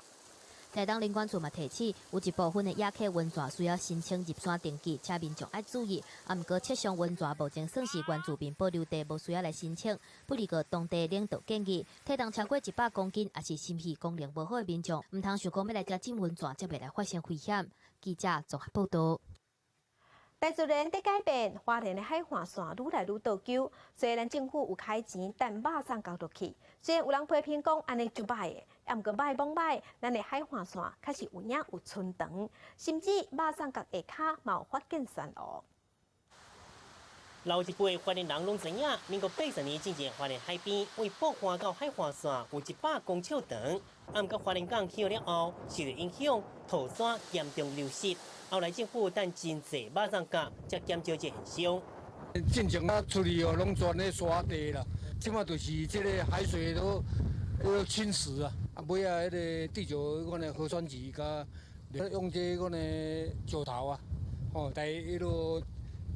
台東林管處嘛提醒，有一部分的野溪溫泉需要申請入山登記，請民眾愛注意。啊，毋過赤松溫泉目前算是原住民保留地，無需要來申請。不過當地領導建議，體重超過100公斤，抑是心肺功能無好的民眾，毋通想講欲來遮浸溫泉，才袂來發生危險。記者綜合報道。大自然佇改變，花蓮的海岸線愈來愈倒勼。雖然政府有開錢，等肉鬆角落去。雖然有人批評講按呢足䆀的，也毋過䆀罔䆀，咱的海岸線確實有影有伸長，甚至肉鬆角下跤嘛有發現珊瑚。老一輩花蓮人攏知影，民國80年進前花蓮海邊為埔岸到海岸線有100公尺長，啊，毋過花蓮港起了後，受著影響，土沙嚴重流失。後來政府等真濟肉鬆角，才減少這現象。進前啊出去哦，攏全咧沙地啦，這馬就是這个海水都侵蝕啊，啊尾仔彼个地球款的核酸池佮用這款的石頭啊，吼來彼落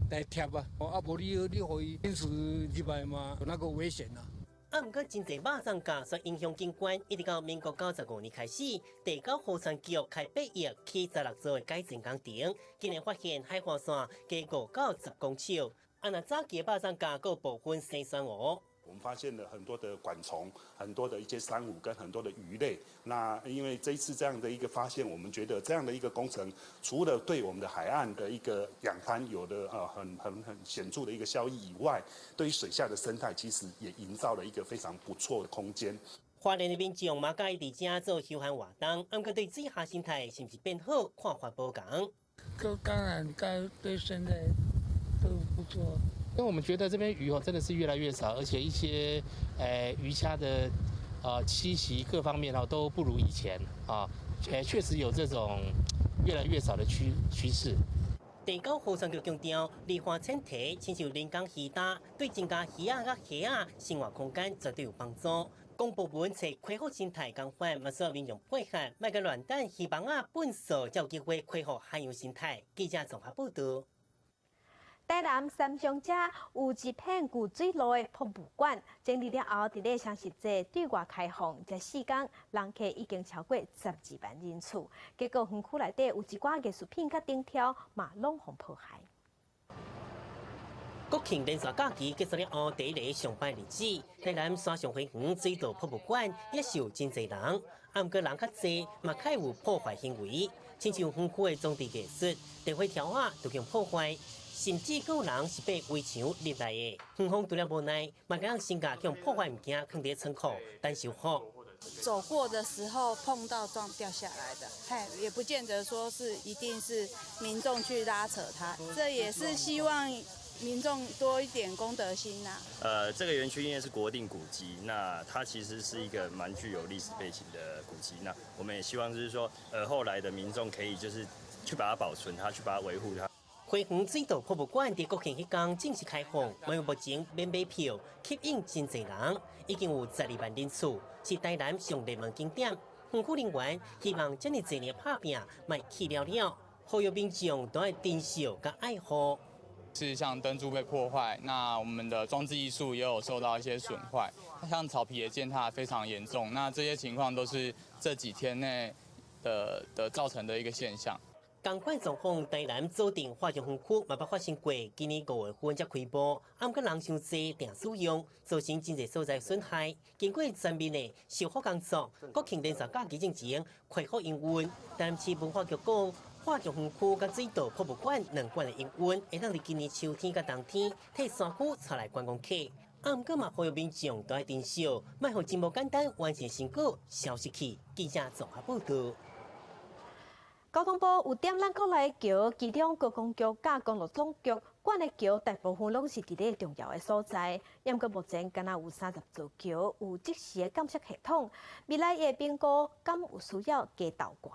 來貼啊，啊無你予伊侵蝕入來嘛，有那個危險啊。啊，毋過真濟肉鬆角煞影響景觀，一直到民國95年開始，地九河川局開8億起16座的改善工程，竟然發現海岸線加5到10公尺。啊，若早期的肉鬆角閣有部分生珊瑚。我們發現了很多的管蟲，很多的一些珊瑚跟很多的魚類。那因為這一次這樣的一個發現，我們覺得這樣的一個工程，除了對我們的海岸的一個養灘有了很顯著的一個效益以外，對於水下的生態，其實也營造了一個非常不錯的空間。花蓮的民眾嘛佮意佇遮做休閒活動，毋過對水下生態是毋是變好，看法無仝。都當然，該對生態都不錯。因為我們覺得這邊魚哦真的是越來越少，而且一些魚蝦的棲息各方面都不如以前啊，確實有這種越來越少的趨勢。地九河川局強調，綠化前提親像人工魚礁，對增加魚仔佮蝦仔生活空間絕對有幫助。公部門揣恢復生態仝款，嘛需要民眾配合，莫閣亂擲魚網仔糞掃，才有機會恢復海洋生態。記者綜合報導。台南三鄉遮有一片舊水路的博物館，整理了後，佇咧雙十節對外開放，這四工人客已經超過12萬人次。結果園區內底有一寡藝術品佮燈條嘛，攏予破壞。國慶連續假期結束了後，第一个上班日子，台南山上花園水道博物館也是有真濟人，啊，毋過人較濟，嘛較有破壞行為，親像園區的裝置藝術、電火條仔都予破壞，甚至閣有人是爬圍牆入來的。園方除了無奈，嘛共先共破壞物件囥佇倉庫等修復。走過的時候碰到撞掉下來的，嘿，也不見得說是一定是民眾去拉扯它，這也是希望民眾多一點公德心吶。這個園區因為是國定古蹟，那它其實是一個蠻具有歷史背景的古蹟。那我們也希望就是說，後來的民眾可以就是去把它保存它，去把它維護它。花園水道博物館佇國慶彼工正式開放，嘛目前免買票，吸引真濟人，已經有12萬人次，是台南上熱門景點。園區人員希望遮爾濟年拍拚，莫去了了，呼籲民眾都愛珍惜佮愛護。是像燈柱被破壞，那我們的裝置藝術也有受到一些損壞，像草皮也踐踏非常嚴重，那這些情況都是這幾天內的造成的一個現象。仝款狀況，台南左鎮化石園區嘛捌發生過，今年5月份才開幕，啊，毋過人傷濟，定使用，造成真濟所在損害。經過全面的修復工作，國慶連續假期進前恢復營運。台南市文化局講，化石園區佮水道博物館兩館的營運，會當佇今年秋天佮冬天，替山區帶來觀光客。啊，毋過嘛呼籲民眾都愛珍惜，莫予真無簡單完成成果消失去。記者綜合報導。交通部有點咱國內橋，其中高工局佮公路總局管的橋，大部分攏是佇咧重要的所在。毋過目前敢若有30座橋有即時的監測系統，未來會評估敢有需要加倒掛。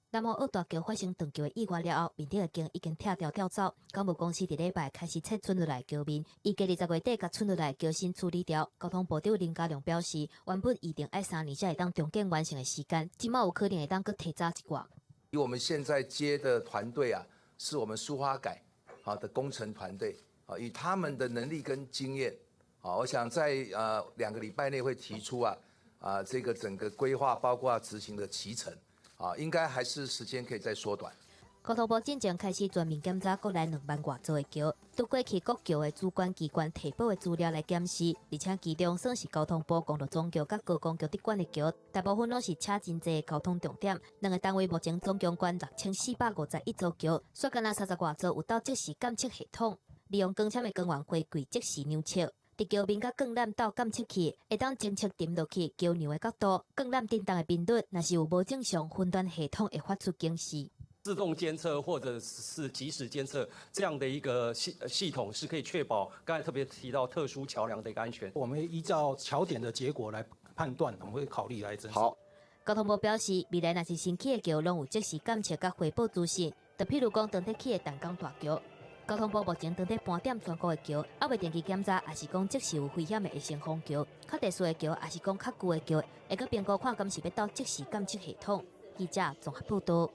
南澳澳大橋發生斷橋的意外了後，面頂的弓已經拆掉調走。港務公司佇禮拜開始拆剩落來橋面，預計20月底共剩落來橋身處理掉。交通部長林佳龍表示，原本預定愛3年才會當重建完成的時間，這擺有可能會當閣提早一寡。以我們現在接的團隊啊，是我們蘇花改好的工程團隊啊，以他們的能力跟經驗啊，我想在2個禮拜內會提出啊這個整個規劃包括執行的期程。啊，應該還是時間可以再縮短。交通部進前開始全面檢查國內2萬外座的橋，對過去各橋的主管機關提報的資料來檢視，而且其中算是交通部公路總局佮高工局佇管的橋，大部分攏是車真濟的交通重點。兩個單位目前總共管6451座橋，煞干焦30外座有鬥即時監測系統，利用光纖的光源回饋即時量測。佇橋面佮鋼纜鬥監測器，會當偵測沉落去橋梁的角度、鋼纜振動的頻率，若是有無正常，分段系統會發出警示。自動監測或者是即時監測這樣的一個系統，是可以確保剛才特別提到特殊橋梁的一個安全。我們會依照橋點的結果來判斷，我們會考慮來增設。好，交通部表示，未來若是新起的橋，攏有即時監測佮回報資訊。就譬如講，當佇起的淡江大橋。交通部目前正佇盤點全國的橋，猶未定期檢查，抑是講即時有危險的會先封橋。較特殊的橋，抑是講較舊的橋，會閣評估看敢是欲鬥即時監測系統。記者綜合報導。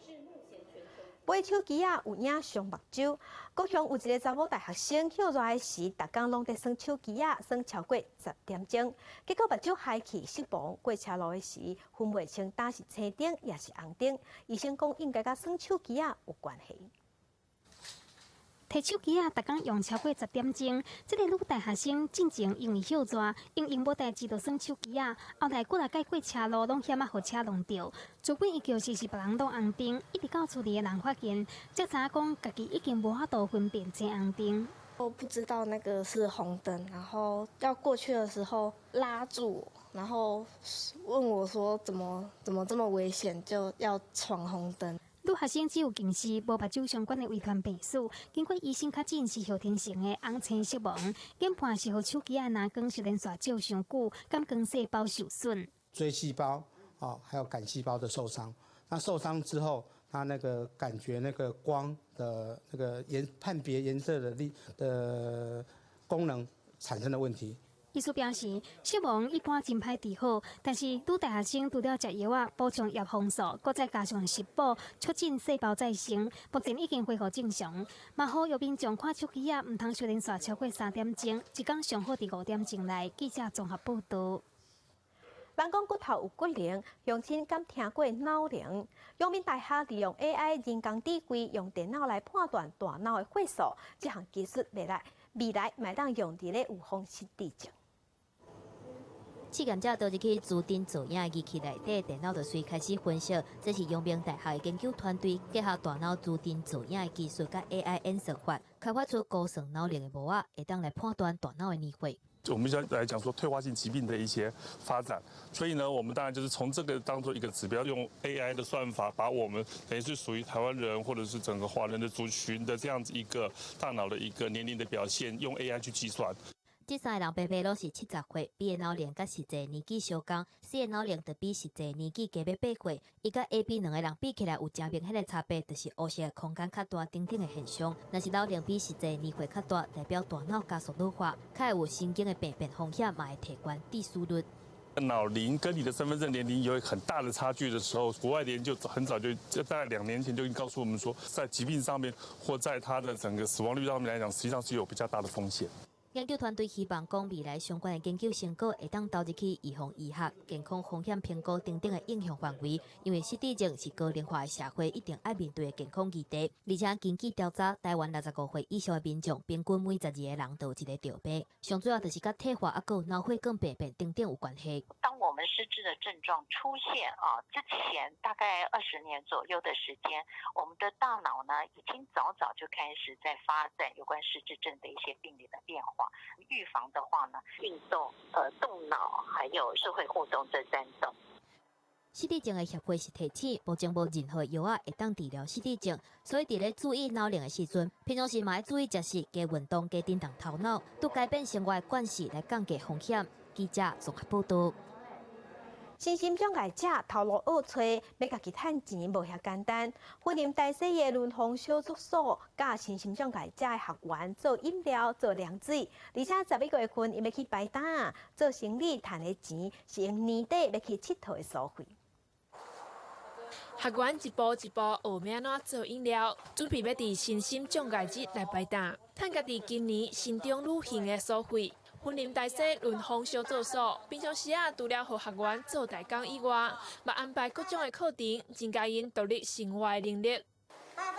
買手機仔有影傷目睭。高雄有一个查某大學生，歇熱的時，逐工攏佇耍手機仔，耍超過10點鐘，結果目睭害去失盲，過車路的時分袂清佗是青燈抑是紅燈。醫生講應該佮耍手機仔有關係。提手機仔，逐工用超過10點鐘。這个女大學生進前因為歇熱，閒閒無代誌就耍手機仔，後來幾若擺過車路攏險仔予車撞著。原本伊叫是是別人擋紅燈，一直到厝裡的人發現，才知影講家己已經無法度分辨青紅燈。我不知道那個是紅燈，然後要過去的時候拉住我，然後問我說怎麼這麼危險，就要闖紅燈。女學生只有近視，無目睭相關的遺傳病史。經過醫生確診是後天性的紅青色盲，研判是予手機仔藍光射連線照傷久，感光細胞受損。錐細胞啊，還有桿細胞的受傷。那受傷之後，他那個感覺那個光的那個顏判別顏色的力的功能產生了問題。醫師表示，色盲一般真歹治好，但是女大學生除了食藥仔補充葉黃素，閣再加上食補，促進細胞再生，目前已經恢復正常。嘛呼籲民眾看手機仔，毋通相連紲超過3點鐘，一工上好佇5點鐘內。記者綜合報導。人講骨頭有骨齡，鄉親敢聽過腦齡？陽明大學利用 AI 人工智慧，用電腦來判斷大腦的歲數，這項技術未來嘛會當用佇咧預防失智症。試驗者投入去自頂造影儀器內底，電腦就隨開始分析。這是陽明大學的研究團隊結合大腦自頂造影的技術，佮 AI 演算法，開發出估算腦齡的模仔，會當來判斷大腦的年歲。我們要來講說退化性疾病的一些發展，所以呢，我們當然就是從這個當做一個指標，用 AI 的算法，把我們等於是屬於台灣人或者是整個華人的族群的這樣子一個大腦的一個年齡的表現，用 AI 去計算。這三个人白白攏是70歲，B 的腦齡佮實際年紀相仝，C 的腦齡就比實際年紀加欲8歲。伊佮 A、B 兩個人比起來有誠明顯的差別，就是烏色的空間較大等等的現象。若是腦齡比實際年歲較大，代表大腦加速老化，較會有神經的病變風險，嘛會提懸致死率。腦齡跟你的身份證年齡有很大的差距的時候，國外的研究很早就大概2年前就已經告訴我們說，在疾病上面或在它的整個死亡率上面來講，實際上是有比較大的風險。研究團隊希望講，未來相關的研究成果會當投入去預防醫學、健康風險評估等等的應用範圍。因為失智症是高齡化的社會一定愛面對的健康議題。而且根據調查，台灣65歲以上的民眾，平均每12個人就有一個著病。上主要就是佮退化啊，閣有腦血管病變等等有關係。當我們失智的症狀出現啊之前，大概20年左右的時間，我們的大腦呢已經早早就開始在發展有關失智症的一些病理的變化。預防的話呢，運動、動腦，還有社會互動這三動。失智症的協會是提醒，目前無任何藥仔會當治療失智症，所以佇咧注意腦齡的時陣，平常時嘛愛注意食食、加運動、加振動頭腦，拄改變生活慣勢來降低風險。記者綜合報導。身心障礙者頭路學揣，欲家己趁錢無遐簡單。雲林大溪的輪風小作所，佮身心障礙者的學員做飲料、做涼水，而且11月份𪜶欲去擺檔做生理，趁的錢是用年底欲去𨑨迌的所費。學員一步一步學欲按怎做飲料，準備欲佇身心障礙日來擺檔，趁家己今年新中旅行的所費。雲林大溪輪風小作所，平常時啊，除了予學員做代工以外，嘛安排各種的課程，增加𪜶獨立生活的能力。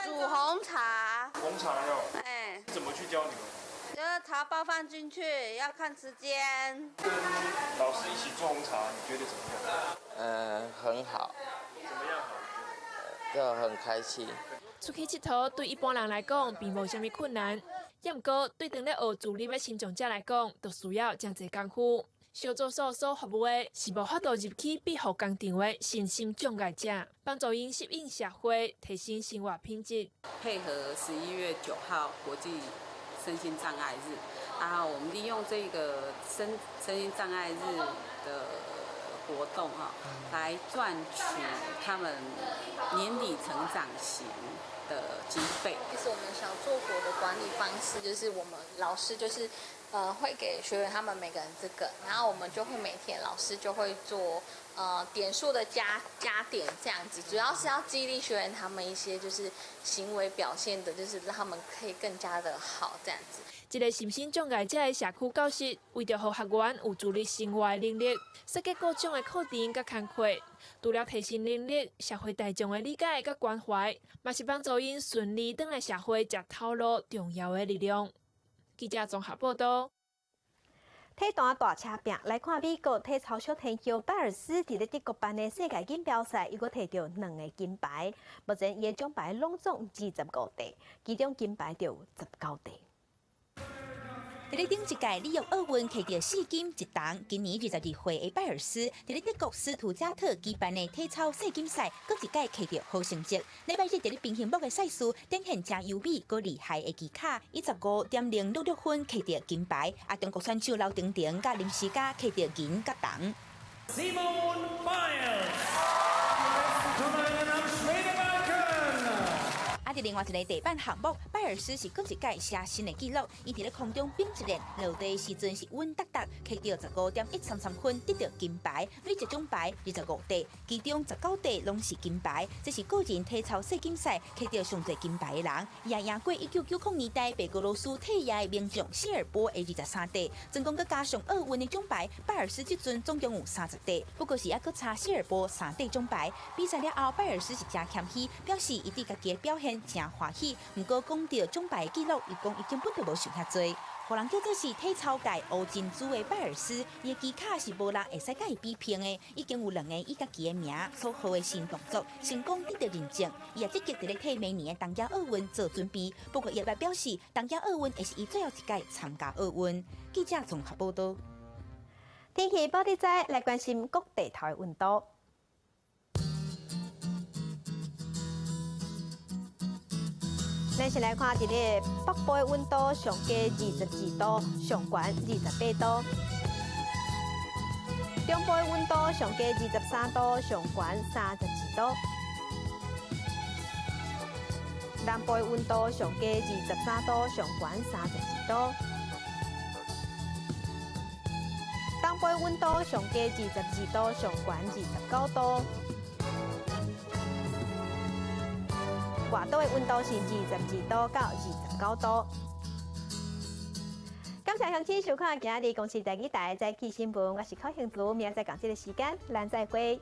煮紅茶。紅茶喲。哎。怎麼去教你們？就是茶包放進去，要看時間。跟老師一起做紅茶，你覺得怎麼樣？嗯，很好。怎麼樣好？就很開心。出去𨑨迌對一般人來講並無啥物困難，毋過對當咧學自立的身障者來講，就需要誠濟工夫。小作所所服務的是無法度入去庇護工場的身心障礙者，幫助𪜶適應社會，提升生活品質。配合11月9號國際身心障礙日，然後我們利用這個身心障礙日的活動哈，來賺取他們年底成長型的經費。其實我們小作所的管理方式，就是我們老師就是會給學員他們每個人這個，然後我們就會每天老師就會做點數的加點這樣子，主要是要激勵學員他們一些就是行為表現的，就是讓他們可以更加的好這樣子。這個身心障礙者的社區教室，為著予學員有自立生活的能力，設計各種的課程佮工課，除了提升能力，社會大眾的理解佮關懷，嘛是幫助𪜶順利轉來社會食頭路重要的力量。記者綜合報導。體壇大車拼來看，美國體操小天后拜爾斯佇咧德國辦的世界錦標賽，伊閣提著兩个金牌。目前伊的獎牌攏總25塊，其中金牌就有19塊。佇咧頂一屆里約奧運摕著四金一銅，今年22歲的拜爾斯，佇咧德國斯圖加特舉辦的體操世錦賽，閣一屆摕著好成績。禮拜日佇咧平衡木的賽事，展現誠優美閣厲害的技巧，以15.066分摕著金牌。啊，中國選手劉婷婷佮林詩佳摕著銀佮銅。 Simone Biles. 啊！佇另外一个地板項目，拜爾斯是閣一屆寫新的紀錄。伊佇咧空中並一連落地時陣是穩當當，摕著15.133分，得著金牌，累計獎牌25塊，其中19塊攏是金牌。這是個人體操世錦賽摕著上濟金牌的人，也贏過1990年代白俄羅斯退役的名將謝爾波的23塊。總共閣加上奧運的獎牌，拜爾斯這陣總共有30塊，不過是猶閣差謝爾波3塊獎牌。比賽了後，拜爾斯是誠謙虛，表示伊對家己的表現誠歡喜，毋過講著獎牌紀錄，伊講伊根本就無想遐濟。予人叫做是體操界烏珍珠的拜爾斯，伊的技巧是無人會使佮伊比拼的，已經有兩个以家己的名所號的新動作，成功得著認證。伊也積極佇咧替明年的東京奧運做準備。不過，伊也表示，東京奧運會是伊最後一屆參加奧運。記者綜合報導。天氣報你知，來關心各地頭的溫度。咱先來看佇咧北部的溫度上低22度，上懸28度；中部的溫度上低23度，上懸32度；南部的溫度上低23度，上懸32度；東部的溫度上低22度，上懸29度。外島的溫度是22度到29度。感謝鄉親收看今仔日公視第二台早起新聞，我是柯興竹，明仔載仝這个時間，咱再會。